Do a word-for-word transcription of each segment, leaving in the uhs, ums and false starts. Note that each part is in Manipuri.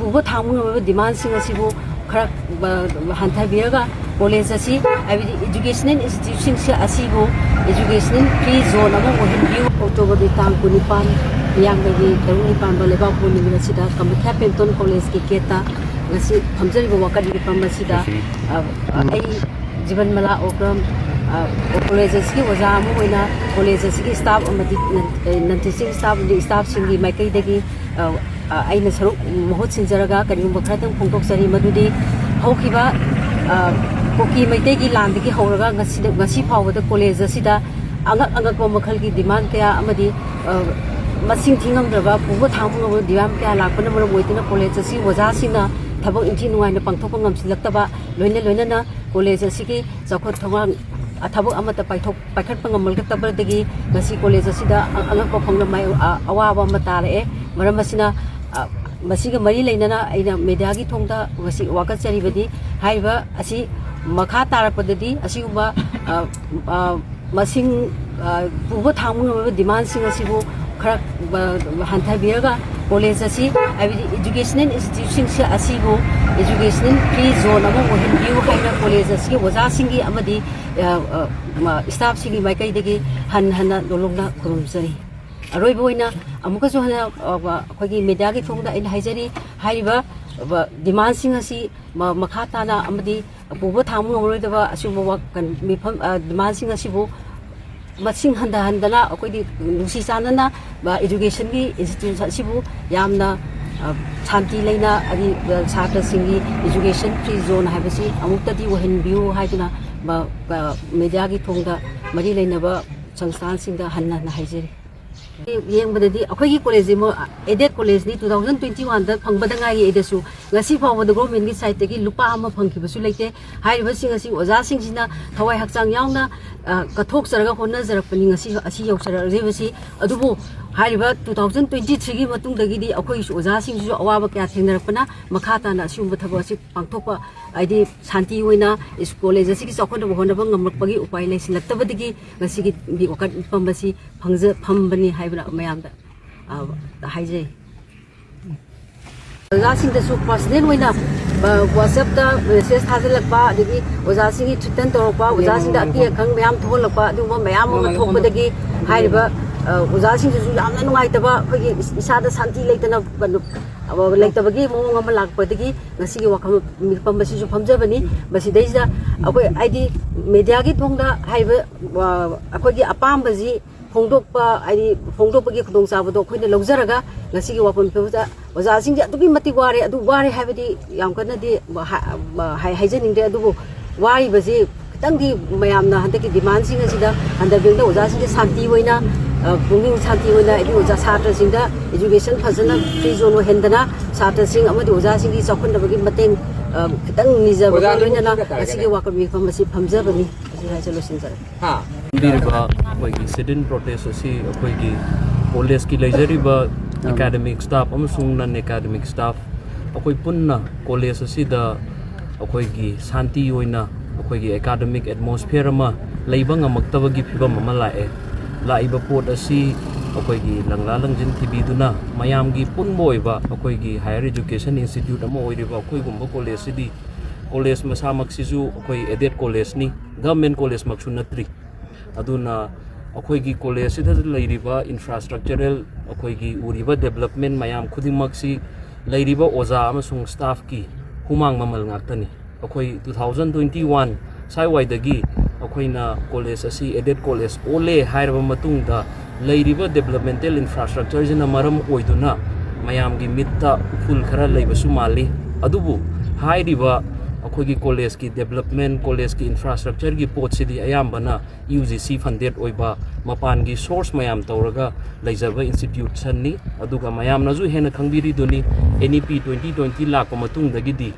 ꯄꯨꯕ ꯊꯥꯡꯕ ꯉꯝꯂꯕ ꯗꯤꯃꯥꯟꯁꯤꯡ ꯑꯁꯤꯕꯨ ꯈꯔ, ꯑ, ꯍꯟꯊꯕꯤꯔꯒ ꯀꯣꯂꯦꯖ ꯑꯁꯤ, ꯍꯥꯏꯕꯗꯤ educational institutionꯁꯤꯡ ꯑꯁꯤꯕꯨ educational free zone ꯑꯃ ꯑꯣꯏꯍꯟꯕꯤꯌꯨ꯫ ꯑꯣꯛꯇꯣꯕꯔꯒꯤ ꯇꯥꯡ ꯀꯨꯟꯅꯤꯄꯥꯟ, ꯃꯤꯌꯥꯡꯒꯩꯒꯤ ꯇꯔꯨꯛ ꯅꯤꯄꯥꯟꯕ ꯂꯩꯕꯥꯛꯄꯣꯛꯄ ꯅꯨꯃꯤꯠ ꯑꯁꯤꯗ ꯀꯃꯈ꯭ꯌꯥ ꯄꯦꯝꯇꯣꯟ ꯀꯣꯂꯦꯖꯀꯤ ꯒꯦꯠꯇ ꯉꯁꯤ ꯐꯝꯖꯔꯤꯕ ꯋꯥꯀꯠ ꯃꯤꯐꯝ ꯑꯁꯤꯗ, ꯑ, ꯑ, ꯑꯩ ꯖꯤꯕꯟꯃꯂꯥ ꯑꯣꯀ꯭ꯔꯝ, ꯑ, ꯀꯣꯂꯦꯖ ꯑꯁꯤꯒꯤ ꯑꯣꯖꯥ ꯑꯃ ꯑꯣꯏꯅ ꯀꯣꯂꯦꯖ ꯑꯁꯤꯒꯤ staff ꯑꯃꯗꯤ non teaching staff ꯑꯃꯗꯤ staffꯁꯤꯡꯒꯤ ꯃꯥꯏꯀꯩꯗꯒꯤ, ꯑ, ꯑ, ꯑꯩꯅ ꯁꯔꯨꯛ ꯃꯍꯨꯠ ꯁꯤꯟꯖꯔꯒ ꯀꯔꯤꯒꯨꯝꯕ ꯈꯔꯇꯪ ꯐꯣꯡꯗꯣꯛꯆꯔꯤ꯫ ꯃꯗꯨꯗꯤ ꯍꯧꯈꯤꯕ, ꯑ, ꯀꯨꯀꯤ ꯃꯩꯇꯩꯒꯤ ꯂꯥꯟꯗꯒꯤ ꯍꯧꯔꯒ ꯉꯁꯤꯗ, ꯉꯁꯤ ꯐꯥꯎꯕꯗ ꯀꯣꯂꯦꯖ ꯑꯁꯤꯗ ꯑꯉꯛ ꯑꯉꯛꯄ ꯃꯈꯜꯒꯤ demand ꯀꯌꯥ ꯑꯃꯗꯤ, ꯑ, ꯃꯁꯤꯡ ꯊꯤꯉꯝꯗ꯭ꯔꯕ, ꯄꯨꯕ ꯊꯥꯡꯕ ꯉꯝꯗꯕ demand ꯀꯌꯥ ꯂꯥꯛꯄꯅ ꯃꯔꯝ ꯑꯣꯏꯗꯨꯅ ꯀꯣꯂꯦꯖ ꯑꯁꯤ ꯑꯣꯖꯥꯁꯤꯡꯅ ꯊꯕꯛ ꯏꯟꯊꯤ ꯅꯨꯡꯉꯥꯏꯅ ꯄꯥꯡꯊꯣꯛꯄ ꯉꯝꯁꯤꯜꯂꯛꯇꯕ, ꯂꯣꯏꯅ ꯂꯣꯏꯅꯅ ꯀꯣꯂꯦꯖ ꯑꯁꯤꯒꯤ ꯆꯥꯎꯈꯠ ꯊꯧꯔꯥꯡ, ꯑ, ꯊꯕꯛ ꯑꯃꯠꯇ ꯄꯥꯏꯊꯣꯛ-, ꯄꯥꯏꯈꯠꯄ ꯉꯝꯂꯛꯇꯕꯗꯒꯤ ꯉꯁꯤ ꯀꯣꯂꯦꯖ ꯑꯁꯤꯗ ꯑ-, ꯑꯉꯛꯄ ꯐꯪꯅ ꯃꯥꯏ-, ꯑ-, ꯑꯋꯥꯕ ꯑꯃ ꯇꯥꯔꯛꯑꯦ꯫ ꯃꯔꯝ ꯑꯁꯤꯅ, ꯑ, ꯃꯁꯤꯒ ꯃꯔꯤ ꯂꯩꯅꯅ ꯑꯩꯅ mediaꯒꯤ ꯊꯣꯡꯗ ꯉꯁꯤ ꯋꯥꯀꯠꯆꯔꯤꯕꯗꯤ, ꯍꯥꯏꯔꯤꯕ ꯑꯁꯤ ꯃꯈꯥ ꯇꯥꯔꯛꯄꯗꯗꯤ ꯑꯁꯤꯒꯨꯝꯕ, ꯑ, ꯑ, ꯃꯁꯤꯡ, ꯑ, ꯄꯨꯕ ꯊꯥꯡꯕ ꯉꯝꯂꯕ demandꯁꯤꯡ ꯑꯁꯤꯕꯨ ꯈꯔ, ꯑ, ꯍꯟꯊꯕꯤꯔꯒ ꯀꯣꯂꯦꯖ ꯑꯁꯤ, ꯍꯥꯏꯕꯗꯤ educational institutionꯁꯤꯡ ꯑꯁꯤꯕꯨ educational free zone ꯑꯃ ꯑꯣꯏꯍꯟꯕꯤꯌꯨ ꯍꯥꯏꯅ ꯀꯣꯂꯦꯖ ꯑꯁꯤꯒꯤ ꯑꯣꯖꯥꯁꯤꯡꯒꯤ ꯑꯃꯗꯤ, ꯑ, ꯑ, ꯃ-, staffꯁꯤꯡꯒꯤ ꯃꯥꯏꯀꯩꯗꯒꯤ ꯍꯟ ꯍꯟꯅ ꯅꯣꯂꯨꯛꯅ ꯈꯨꯔꯨꯝꯖꯔꯤ꯫ ꯑꯔꯣꯏꯕ ꯑꯣꯏꯅ ꯑꯃꯨꯛꯀꯁꯨ ꯍꯟꯅ, ꯑ, ꯑꯩꯈꯣꯏꯒꯤ mediaꯒꯤ ꯊꯣꯡꯗ ꯑꯩꯅ ꯍꯥꯏꯖꯔꯤ, ꯍꯥꯏꯔꯤꯕ, ꯑ, demandꯁꯤꯡ ꯑꯁꯤ ꯃ-, ꯃꯈꯥ ꯇꯥꯅ ꯑꯃꯗꯤ ꯄꯨꯕ ꯊꯥꯡꯕ ꯉꯝꯃꯔꯣꯏꯗꯕ ꯑꯁꯤꯒꯨꯝꯕ ꯋꯥ-, ꯀꯟ-, ꯃꯤꯐꯝ, ꯑ, demandꯁꯤꯡ ꯑꯁꯤꯕꯨ ꯃꯁꯤꯡ ꯍꯟꯊꯍꯟꯗꯅ ꯑꯩꯈꯣꯏꯗꯤ ꯅꯨꯡꯁꯤ ꯆꯥꯟꯅꯅ, ꯑ, educationꯒꯤ institute ꯑꯁꯤꯕꯨ ꯌꯥꯝꯅ, ꯑ, ꯁꯥꯟꯇꯤ ꯂꯩꯅ, ꯍꯥꯏꯗꯤ, ꯑ, ꯁꯥꯇ꯭ꯔꯁꯤꯡꯒꯤ education free zone ꯍꯥꯏꯕꯁꯤ ꯑꯃꯨꯛꯇꯗꯤ ꯑꯣꯏꯍꯟꯕꯤꯌꯨ ꯍꯥꯏꯗꯨꯅ, ꯃ-, ꯑ, mediaꯒꯤ ꯊꯣꯡꯗ ꯃꯔꯤ ꯂꯩꯅꯕ ꯁꯪꯁꯊꯥꯟꯁꯤꯡꯗ ꯍꯟꯅ ꯍꯟꯅ ꯍꯥꯏꯖꯔꯤ꯫ ꯌꯦꯡꯕꯗꯗꯤ ꯑꯩꯈꯣꯏꯒꯤ ꯀꯣꯂꯦꯖꯁꯤ ꯃꯣ-, aided collegeꯅꯤ, two thousand twenty oneꯗ ꯐꯪꯕꯗ ꯉꯥꯏꯔꯤ꯫ ꯑꯩꯗꯁꯨ ꯉꯁꯤ ꯐꯥꯎꯕꯗ governmentꯀꯤ sideꯇꯒꯤ ꯂꯨꯄꯥ ꯑꯃ ꯐꯪꯈꯤꯕꯁꯨ ꯂꯩꯇꯦ꯫ ꯍꯥꯏꯔꯤꯕꯁꯤꯡ ꯑꯁꯤ ꯑꯣꯖꯥꯁꯤꯡꯁꯤꯅ ꯊꯋꯥꯏ ꯍꯛꯆꯥꯡ ꯌꯥꯎꯅ, ꯑ, ꯀꯠꯊꯣꯛꯆꯔꯒ ꯍꯣꯠꯅꯖꯔꯛꯄꯅꯤ ꯉꯁꯤ ꯑꯁꯤ ꯌꯧꯁꯔꯛꯂꯤꯕꯁꯤ꯫ ꯑꯗꯨꯕꯨ ꯍꯥꯏꯔꯤꯕ two thousand twenty threeꯒꯤ ꯃꯇꯨꯡꯗꯒꯤꯗꯤ ꯑꯩꯈꯣꯏꯒꯤꯁꯨ ꯑꯣꯖꯥꯁꯤꯡꯁꯤꯁꯨ ꯑꯋꯥꯕ ꯀꯌꯥ ꯊꯦꯡꯅꯔꯛꯄꯅ ꯃꯈꯥ ꯇꯥꯅ ꯑꯁꯤꯒꯨꯝꯕ ꯊꯕꯛ ꯑꯁꯤ ꯄꯥꯡꯊꯣꯛꯄ, ꯍꯥꯏꯗꯤ ꯁꯥꯟꯇꯤ ꯑꯣꯏꯅ ꯏꯁ-, ꯀꯣꯂꯦꯖ ꯑꯁꯤꯒꯤ ꯆꯥꯎꯈꯠꯅꯕ ꯍꯣꯠꯅꯕ ꯉꯝꯂꯛꯄꯒꯤ ꯎꯄꯥꯏ ꯂꯩꯁꯤꯜꯂꯛꯇꯕꯗꯒꯤ ꯉꯁꯤꯒꯤ ꯋꯥꯀꯠ ꯃꯤꯐꯝ ꯑꯁꯤ ꯐꯪꯖ-, ꯐꯝꯕꯅꯤ ꯍꯥꯏꯕꯅ ꯃꯌꯥꯝꯗ, ꯑ, ꯍꯥꯏꯖꯩ꯫ ꯑꯣꯖꯥꯁꯤꯡꯗꯁꯨ ꯄꯔꯁꯅꯦꯜ ꯑꯣꯏꯅ ꯋꯥꯆꯞꯇ ꯃꯦꯁꯦꯖ ꯊꯥꯖꯤꯜꯂꯛꯄ, ꯑꯗꯒꯤ ꯑꯣꯖꯥꯁꯤꯡꯒꯤ ꯊ꯭ꯔꯤꯇꯟ ꯇꯧꯔꯛꯄ, ꯑꯣꯖꯥꯁꯤꯡꯗ ꯑꯀꯤ ꯑꯈꯪ ꯃꯌꯥꯝ ꯊꯣꯛꯍꯜꯂꯛꯄ, ꯑꯗꯨꯒꯨꯝꯕ ꯃꯌꯥꯝ ꯑꯃ ꯊꯣꯛꯄꯗꯒꯤ ꯍꯥꯏꯔꯤꯕ ꯑꯣꯖꯥꯁꯤꯡꯁꯤꯁꯨ ꯌꯥꯝꯅ ꯅꯨꯡꯉꯥꯏꯇꯕ, ꯑꯩꯈꯣꯏꯒꯤ ꯏꯁꯥꯗ ꯁꯥꯟꯇꯤ ꯂꯩꯇꯅ ꯀꯩꯅꯣ ꯂꯩꯇꯕꯒꯤ ꯃꯑꯣꯡ ꯑꯃ ꯂꯥꯛꯄꯗꯒꯤ ꯉꯁꯤꯒꯤ ꯋꯥꯐꯝ ꯃꯤꯐꯝ ꯑꯁꯤꯁꯨ ꯐꯝꯖꯕꯅꯤ꯫ ꯃꯁꯤꯗꯩꯁꯤꯗ ꯑꯩꯈꯣꯏ ꯍꯥꯏꯗꯤ ꯃꯦꯗꯤꯌꯥꯒꯤ ꯊꯣꯡꯗ ꯍꯥꯏꯔꯤꯕ ꯑꯩꯈꯣꯏꯒꯤ ꯑꯄꯥꯝꯕꯁꯤ ꯐꯣꯡꯗꯣꯛꯄ, ꯍꯥꯏꯗꯤ ꯐꯣꯡꯗꯣꯛꯄꯒꯤ ꯈꯨꯗꯣꯡꯆꯥꯕꯗꯣ ꯑꯩꯈꯣꯏꯅ ꯂꯧꯖꯔꯒ ꯉꯁꯤꯒꯤ ꯋꯥꯐꯝ ꯃꯤꯐꯝꯁꯤꯗ ꯑꯣꯖꯥꯁꯤꯡꯁꯦ ꯑꯗꯨꯛꯀꯤ ꯃꯇꯤꯛ ꯋꯥꯔꯦ꯫ ꯑꯗꯨ ꯋꯥꯔꯦ ꯍꯥꯏꯕꯗꯤ ꯌꯥꯝ ꯀꯟꯅꯗꯤ ꯍꯥꯏ-, ꯍꯥꯏ-, ꯍꯥꯏꯖꯅꯤꯡꯗ꯭ꯔꯦ, ꯑꯗꯨꯕꯨ ꯋꯥꯔꯤꯕꯁꯤ ꯈꯤꯇꯪꯗꯤ ꯃꯌꯥꯝꯅ ꯍꯟꯗꯛꯀꯤ ꯗꯤꯃꯥꯟꯁꯤꯡ ꯑꯁꯤꯗ ꯍꯟꯗꯕꯤꯔꯗ ꯑꯣꯖꯥꯁꯤꯡꯁꯦ ꯁꯥꯟꯇꯤ ꯑꯣꯏꯅ, ꯑ, ꯄꯨꯛꯅꯤꯡ ꯁꯥꯟꯇꯤ ꯑꯣꯏꯅ ꯍꯥꯏꯗꯤ ꯑꯣꯖꯥ ꯁꯥꯇ꯭ꯔꯁꯤꯡꯗ ꯏꯖꯨꯀꯦꯁꯟ ꯐꯖꯅ ꯐ꯭ꯔꯤ ꯖꯣꯟ ꯑꯣꯏꯍꯟꯗꯅ ꯁꯥꯇ꯭ꯔꯁꯤꯡ ꯑꯃꯗꯤ ꯑꯣꯖꯥꯁꯤꯡꯒꯤ ꯆꯥꯎꯈꯠꯅꯕꯒꯤ ꯃꯇꯦꯡ, ꯑ, ꯈꯤꯇꯪ ꯅꯤꯖꯕꯒ ꯂꯣꯏꯅꯅ ꯉꯁꯤꯒꯤ ꯋꯥꯀꯠ ꯃꯤꯐꯝ ꯑꯁꯤ ꯐꯝꯖꯕꯅꯤ꯫ ꯑꯁꯤ ꯍꯥꯏꯖ ꯂꯣꯏꯁꯤꯟꯖꯔꯦ꯫ ꯍꯥ? ꯄꯤꯔꯤꯕ ꯑꯩꯈꯣꯏꯒꯤ sit-in protest ꯑꯁꯤ ꯑꯩꯈꯣꯏꯒꯤ ꯀꯣꯂꯦꯖꯀꯤ ꯂꯩꯖꯔꯤꯕ ꯑꯦꯀꯥꯗꯃꯤꯛ ꯁ꯭ꯇꯥꯐ ꯑꯃꯁꯨꯡ ꯅꯟ ꯑꯦꯀꯥꯗꯃꯤꯛ ꯁ꯭ꯇꯥꯐ ꯑꯩꯈꯣꯏ ꯄꯨꯟꯅ ꯀꯣꯂꯦꯖ ꯑꯁꯤꯗ ꯑꯩꯈꯣꯏꯒꯤ ꯁꯥꯟꯇꯤ ꯑꯣꯏꯅ ꯑꯩꯈꯣꯏꯒꯤ ꯑꯦꯀꯥꯗꯃꯤꯛ ꯑꯦꯠꯃꯣꯁꯐꯤꯌꯔ ꯑꯃ ꯂꯩꯕ ꯉꯝꯃꯛꯇꯕꯒꯤ ꯐꯤꯕꯝ ꯑꯃ ꯂꯥꯛꯑꯦ꯫ ꯂꯥꯛꯏꯕ ꯄꯣꯠ ꯑꯁꯤ ꯑꯩꯈꯣꯏꯒꯤ ꯂꯪꯂꯥ ꯂꯪꯖꯤꯟ ꯊꯤꯕꯤꯗꯨꯅ ꯃꯌꯥꯝꯒꯤ ꯄꯨꯟꯕ ꯑꯣꯏꯕ ꯑꯩꯈꯣꯏꯒꯤ ꯍꯥꯌꯔ ꯏꯖꯨꯀꯦꯁꯟ ꯏꯟꯁꯇꯤꯇ꯭ꯌꯨꯠ ꯑꯃ ꯑꯣꯏꯔꯤꯕ ꯑꯩꯈꯣꯏꯒꯨꯝꯕ ꯀꯣꯂꯦꯖꯁꯤꯗꯤ, ꯀꯣꯂꯦꯖ ꯃꯁꯥꯃꯛꯁꯤꯁꯨ ꯑꯩꯈꯣꯏ ꯑꯦꯗꯦꯠ ꯀꯣꯂꯦꯖꯅꯤ, ꯒꯚꯔꯟꯃꯦꯟ ꯀꯣꯂꯦꯖꯃꯛꯁꯨ ꯅꯠꯇ꯭ꯔꯤ꯫ ꯑꯗꯨꯅ ꯑꯩꯈꯣꯏꯒꯤ ꯀꯣꯂꯦꯖꯁꯤꯗ ꯂꯩꯔꯤꯕ ꯏꯟꯐ꯭ꯔꯥꯁ꯭ꯇ꯭ꯔꯛꯆꯔꯦꯜ, ꯑꯩꯈꯣꯏꯒꯤ ꯎꯔꯤꯕ ꯗꯦꯕꯂꯞꯃꯦꯟ ꯃꯌꯥꯝ ꯈꯨꯗꯤꯡꯃꯛꯁꯤ ꯂꯩꯔꯤꯕ ꯑꯣꯖꯥ ꯑꯃꯁꯨꯡ ꯁ꯭ꯇꯥꯐꯀꯤ ꯍꯨꯃꯥꯡ ꯃꯃꯜ ꯉꯥꯛꯇꯅꯤ꯫ ꯑꯩꯈꯣꯏ two thousand twenty one ꯁ꯭ꯋꯥꯏꯋꯥꯏꯗꯒꯤ ꯑꯩꯈꯣꯏꯅ ꯀꯣꯂꯦꯖ ꯑꯁꯤ ꯑꯦꯗꯦꯠ ꯀꯣꯂꯦꯖ ꯑꯣꯜꯂꯦ ꯍꯥꯏꯔꯕ ꯃꯇꯨꯡꯗ, ꯂꯩꯔꯤꯕ ꯗꯦꯕꯂꯞꯃꯦꯟꯇꯦꯜ ꯏꯟꯐ꯭ꯔꯥꯁ꯭ꯇ꯭ꯔꯛꯆꯔꯁꯤꯅ ꯃꯔꯝ ꯑꯣꯏꯗꯨꯅ ꯃꯌꯥꯝꯒꯤ ꯃꯤꯠꯇ ꯎꯐꯨꯜ ꯈꯔ ꯂꯩꯕꯁꯨ ꯃꯥꯜꯂꯤ꯫ ꯑꯗꯨꯕꯨ ꯍꯥꯏꯔꯤꯕ ꯑꯩꯈꯣꯏꯒꯤ ꯀꯣꯂꯦꯖꯀꯤ ꯗꯦꯕꯂꯞꯃꯦꯟ, ꯀꯣꯂꯦꯖꯀꯤ ꯏꯟꯐ꯭ꯔꯥꯁ꯭ꯇ꯭ꯔꯛꯆꯔꯒꯤ ꯄꯣꯠꯁꯤꯗꯤ ꯑꯌꯥꯝꯕꯅ ꯌꯨ ꯖꯤ ꯁꯤ ꯐꯟꯗꯦꯠ ꯑꯣꯏꯕ, ꯃꯄꯥꯟꯒꯤ ꯁꯣꯔꯁ ꯃꯌꯥꯝ ꯇꯧꯔꯒ ꯂꯩꯖꯕ ꯏꯟꯁꯇꯤꯇ꯭ꯌꯨꯁꯟꯅꯤ꯫ ꯑꯗꯨꯒ ꯃꯌꯥꯝꯅꯁꯨ ꯍꯦꯟꯅ ꯈꯪꯕꯤꯔꯤꯗꯨꯅꯤ, ꯑꯦꯟ ꯏ ꯄꯤ twenty twenty ꯂꯥꯛꯄ ꯃꯇꯨꯡꯗꯒꯤꯗꯤ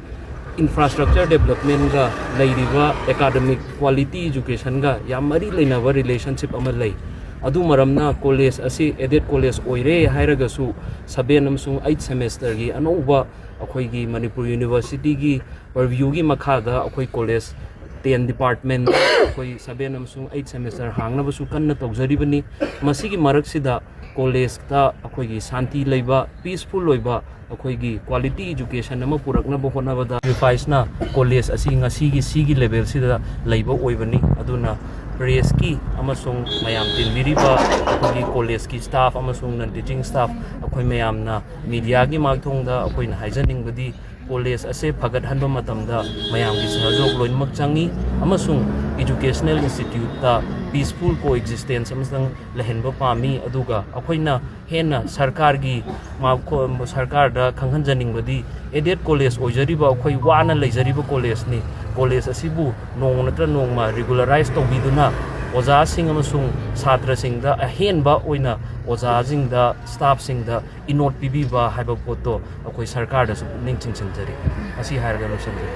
ꯏꯟꯐ꯭ꯔꯥꯁ꯭ꯇ꯭ꯔꯛꯆꯔ ꯗꯦꯕꯂꯞꯃꯦꯟꯒ ꯂꯩꯔꯤꯕ ꯑꯦꯀꯥꯗꯃꯤꯛ ꯀ꯭ꯋꯥꯂꯤꯇꯤ ꯏꯖꯨꯀꯦꯁꯟꯒ ꯌꯥꯝ ꯃꯔꯤ ꯂꯩꯅꯕ ꯔꯤꯂꯦꯁꯟꯁꯤꯞ ꯑꯃ ꯂꯩ꯫ ꯑꯗꯨ ꯃꯔꯝꯅ ꯀꯣꯂꯦꯖ ꯑꯁꯤ ꯑꯦꯗꯦꯠ ꯀꯣꯂꯦꯖ ꯑꯣꯏꯔꯦ ꯍꯥꯏꯔꯒꯁꯨ, ꯁꯕꯦꯟ ꯑꯃꯁꯨꯡ ꯑꯩꯠ ꯁꯦꯃꯦꯁꯇꯔꯒꯤ ꯑꯅꯧꯕ ꯑꯩꯈꯣꯏꯒꯤ ꯃꯅꯤꯄꯨꯔ ꯌꯨꯅꯤꯚꯔꯁꯤꯇꯤꯒꯤ ꯄꯔꯚ꯭ꯌꯨꯒꯤ ꯃꯈꯥꯗ ꯑꯩꯈꯣꯏ ꯀꯣꯂꯦꯖ ꯇꯦꯟ ꯗꯤꯄꯥꯔꯠꯃꯦꯟ, ꯑꯩꯈꯣꯏ ꯁꯕꯦꯟ ꯑꯃꯁꯨꯡ ꯑꯩꯠ ꯁꯦꯃꯦꯁꯇꯔ ꯍꯥꯡꯅꯕꯁꯨ ꯀꯟꯅ ꯇꯧꯖꯔꯤꯕꯅꯤ꯫ ꯃꯁꯤꯒꯤ ꯃꯔꯛꯁꯤꯗ ꯀꯣꯂꯦꯖꯇ ꯑꯩꯈꯣꯏꯒꯤ ꯁꯥꯟꯇꯤ ꯂꯩꯕ, ꯄꯤꯁꯐꯨꯜ ꯑꯣꯏꯕ, ꯑꯩꯈꯣꯏꯒꯤ ꯀ꯭ꯋꯥꯂꯤꯇꯤ ꯏꯖꯨꯀꯦꯁꯟ ꯑꯃ ꯄꯨꯔꯛꯅꯕ ꯍꯣꯠꯅꯕꯗ ꯁꯦꯀ꯭ꯔꯤꯐꯥꯏꯁꯅ ꯀꯣꯂꯦꯖ ꯑꯁꯤ ꯉꯁꯤꯒꯤ ꯁꯤꯒꯤ ꯂꯦꯚꯦꯜꯁꯤꯗ ꯂꯩꯕ ꯑꯣꯏꯕꯅꯤ꯫ ꯑꯗꯨꯅ ꯄ꯭ꯔꯦꯁꯀꯤ ꯑꯃꯁꯨꯡ ꯃꯌꯥꯝ ꯇꯤꯟꯕꯤꯔꯤꯕ ꯑꯩꯈꯣꯏꯒꯤ ꯀꯣꯂꯦꯖꯀꯤ ꯁ꯭ꯇꯥꯐ ꯑꯃꯁꯨꯡ ꯅꯟ ꯇꯤꯆꯤꯡ ꯁ꯭ꯇꯥꯐ, ꯑꯩꯈꯣꯏ ꯃꯌꯥꯝꯅ ꯃꯤꯗꯤꯌꯥꯒꯤ ꯃꯥꯏꯊꯣꯡꯗ ꯑꯩꯈꯣꯏꯅ ꯍꯥꯏꯖꯅꯤꯡꯕꯗꯤ, ꯀꯣꯂꯦꯖ ꯑꯁꯦ ꯐꯒꯠꯍꯟꯕ ꯃꯇꯝꯗ ꯃꯌꯥꯝꯒꯤ ꯁꯍꯖꯣꯒ ꯂꯣꯏꯅꯃꯛ ꯆꯪꯏ, ꯑꯃꯁꯨꯡ ꯏꯖꯨꯀꯦꯁꯅꯦꯜ ꯏꯟꯁꯇꯤꯇ꯭ꯌꯨꯠꯇ ꯄꯤꯁꯐꯨꯜ ꯀꯣ ꯑꯦꯛꯖꯤꯁꯇꯦꯟꯁ ꯑꯃꯇꯪ ꯂꯩꯍꯟꯕ ꯄꯥꯝꯃꯤ꯫ ꯑꯗꯨꯒ ꯑꯩꯈꯣꯏꯅ ꯍꯦꯟꯅ ꯁꯔꯀꯥꯔꯒꯤ ꯃꯥ-, ꯀꯣ-, ꯁꯔꯀꯥꯔꯗ ꯈꯪꯍꯟꯖꯅꯤꯡꯕꯗꯤ, ꯑꯦꯗꯦꯠ ꯀꯣꯂꯦꯖ ꯑꯣꯏꯖꯔꯤꯕ ꯑꯩꯈꯣꯏ ꯋꯥꯅ ꯂꯩꯖꯔꯤꯕ ꯀꯣꯂꯦꯖꯅꯤ꯫ ꯀꯣꯂꯦꯖ ꯑꯁꯤꯕꯨ ꯅꯣꯡꯃ ꯅꯠꯇ꯭ꯔ ꯅꯣꯡꯃ ꯔꯤꯒꯨꯂꯔꯥꯏꯁ ꯇꯧꯕꯤꯗꯨꯅ ꯑꯣꯖꯥꯁꯤꯡ ꯑꯃꯁꯨꯡ ꯁꯥꯇ꯭ꯔꯁꯤꯡꯗ ꯑꯍꯦꯟꯕ ꯑꯣꯏꯅ ꯑꯣꯖꯥꯁꯤꯡꯗ, ꯁ꯭ꯇꯥꯐꯁꯤꯡꯗ ꯏꯅꯣꯠ ꯄꯤꯕꯤꯕ ꯍꯥꯏꯕ ꯄꯣꯠꯇꯣ ꯑꯩꯈꯣꯏ ꯁꯔꯀꯥꯔꯗꯁꯨ ꯄꯨꯛꯅꯤꯡ ꯆꯤꯡꯁꯤꯟꯖꯔꯤ꯫ ꯑꯁꯤ ꯍꯥꯏꯔꯒ ꯂꯣꯏꯁꯤꯟꯖꯔꯤ꯫